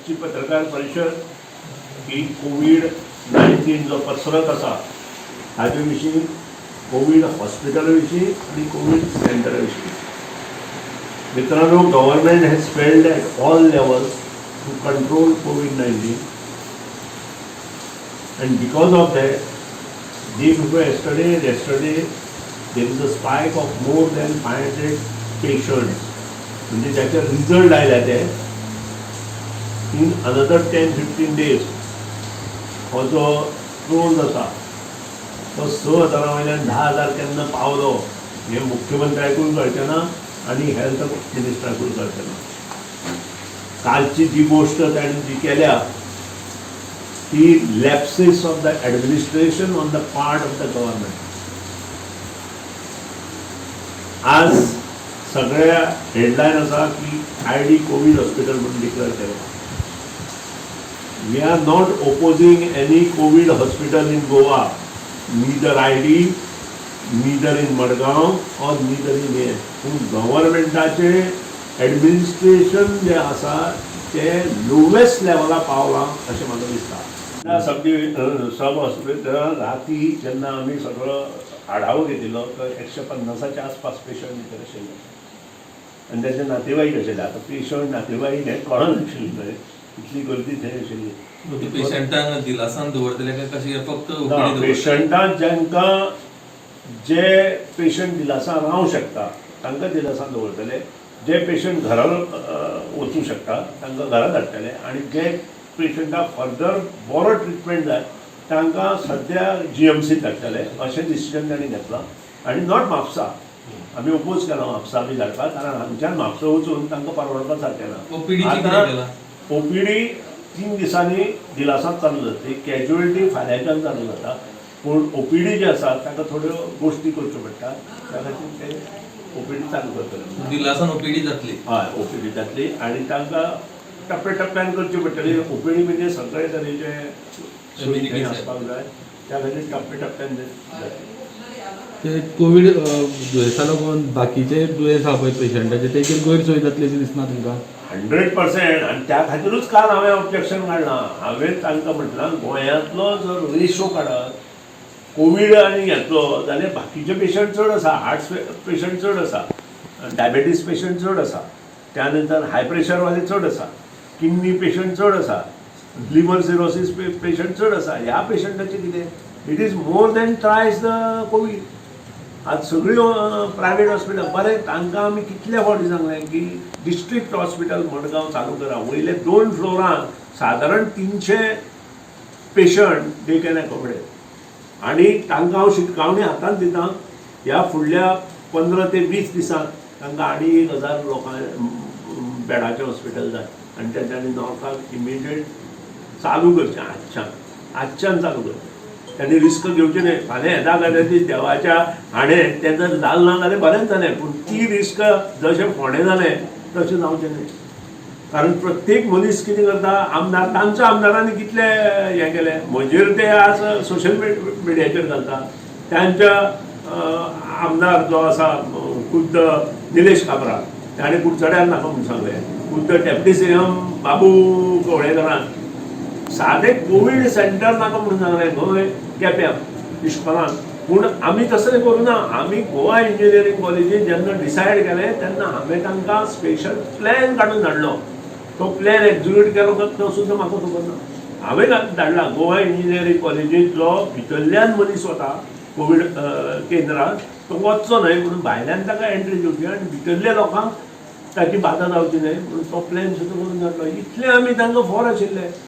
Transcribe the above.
आजची पत्रकार परिशद ही कोवीड-19 जो पसरत आसा हाजे विशीं, कोवीड हॉस्पिटला विशीं आनी कोवीड सेंटरा विशीं. मित्रांनो, government has failed at all levels to control COVID-19 and because of that, day before yesterday and yesterday, there is a spike of more than 500 patients, म्हणजे ज्याचे रिझल्ट आयले ते. In another 10-15 days हो जो toll आसा तो 6 हजारा वयल्यान 10,000 केन्ना पावलो हें मुख्यमंत्र्याकूय कळचें ना आनी हेल्थ मिनिस्टराकूय कळचें ना. कालची जी गोश्ट ताणें जी केल्या ती lapses of the administration on the part of the government. आज सगळ्या हेडलायन आसा की आयडी कोवीड हॉस्पिटल म्हणून डिक्लेअर केलें. We are not opposing any COVID hospital in Goa, neither ID, neither in Madgaon or neither in हे. पूण गव्हर्मेंटाचे administration जें आसा तें लोवेस्ट लेवला पावलां अशें म्हाका दिसता. सब हॉस्पिटल राती जेन्ना आमी सगळो आढावो घेतिल्लो तर 150च्या आसपास पेशंट भितर आशिल्ले आनी ताचे नातेवाईक आशिल्ले. आतां पेशंट, नातेवाईक हें कळनाशिल्लें, इतली गर्दी थंय आशिल्ली. ते पेशंटांक दिलासान दवरतले काय कशें, फक्त ना. ओपीडी दवरतले? पेशंटाक जांकां जे पेशंट दिलासान रावंक शकता तांकां दिलासान दवरतले, जे पेशंट घरा वचूं शकता तांकां घरा धाडटले आनी जे पेशंटाक फर्दर बरो ट्रिटमेंट जाय तांकां सद्या जीएमसीत धाडटले अशें डिसिजन तांणी घेतलां. आनी not Mapusa. आमी ओपोज केला म्हापसा बी धाडपाक, कारण हांगच्यान म्हापसा वचून तांकां परवडपा सारकें ना. ओपीडीची कितें केलां? ओपीडी 3 दिसांनी दिलासात चालू जातली, कॅज्युअलिटी फाल्यांच्यान चालू जाता. पूण ओपीडी जे आसा ताका थोड्यो गोश्टी करच्यो पडटा, त्या खातीर ते ओपीडी चालू करतले. दिलासान ओपीडी जातली? हय, ओपीडी जातली आनी तांकां टप्प्या टप्प्यान करची पडटली. ओपीडी म्हणजे सगळे तरेचे सोयी थंय आसपाक जाय, त्या खातीर टप्प्या टप्प्यान ते जातली. ते कोवीड दुयेंसा लागून बाकीचे दुयेंस आहा पळय पेशंटाचे, तेजेर गैरसोय जातली अशें दिसना तुमकां? 100%. आनी त्या खातीरूच काल हांवें ऑब्जेक्शन काडलां. हांवें तांकां म्हटलां, गोंयांतलो जर रेशो काडत कोवीड आनी घेतलो जाल्यार बाकीचे पेशंट चड आसा. हार्ट पेशंट चड आसा, डायबेटीस पेशंट चड आसा, त्या नंतर हाय प्रेशरवाले चड आसा, किडनी पेशंट चड आसा, लिवर सिरोसीस पेशंट चड आसा. ह्या पेशंटाचें कितें? It is more than thrice the COVID. आज सगळीं प्रायवेट हॉस्पिटल बरें, तांकां आमी कितले फावटी सांगलें की डिस्ट्रिक्ट हॉस्पिटल मडगांव चालू करा. वयले दोन फ्लोरान सादारण 300 पेशंट they can accommodate. आनी तांकां हांव शिटकावणी हातान दिता, ह्या फुडल्या 15 ते 20 दिसांत तांकां आनी 1000 लोकां बेडाचें हॉस्पिटल जाय आनी तेंच्यांनी नॉर्थाक इमिडिएट चालू करचें. आजच्यान, आजच्यान चालू करचें. त्यांनी रिस्क घेवची न्हय. फाल्यां येता काय देवाच्या हाणें तें जर जालें ना जाल्यार बरेंच जालें, पूण ती रिस्क जशें फोंडें जालें तशें जावचें न्हय. कारण प्रत्येक मनीस कितें करता, आमदार तांच्या आमदारांनी कितले हें केलें, म्हजेर ते आज सोशल मिडियाचेर घालता. तांच्या आमदार जो आसा खुद्द निलेश काब्राल, ताणें कुडचड्यार नाका म्हूण सांगलें. खुद्द डेप्युटी सीएम बाबू कवळेकरान सादें कोवीड सेंटर नाका म्हणून सांगलें खंय, केप्यां इश्कोलान. पूण आमी तसलें करूं ना. आमी गोवा इंजिनियरींग कॉलेजीन जेन्ना डिसायड केलें तेन्ना हांवें तांकां स्पेशल प्लॅन काडून धाडलो. तो प्लॅन एक्झिक्यूट केलो काय तो सुद्दां म्हाका खबर ना. हांवें धाडला, गोवा इंजिनियरींग कॉलेजींत जो भितरल्यान मनीस वता कोवीड केंद्रात तो वचचो न्हय म्हणून भायल्यान ताका एंट्री दिवची आनी भितरल्या लोकांक ताची बादा जावची न्हय म्हणून तो प्लॅन सुद्दां करून धाडलो. इतलें आमी तांकां फॉर आशिल्ले.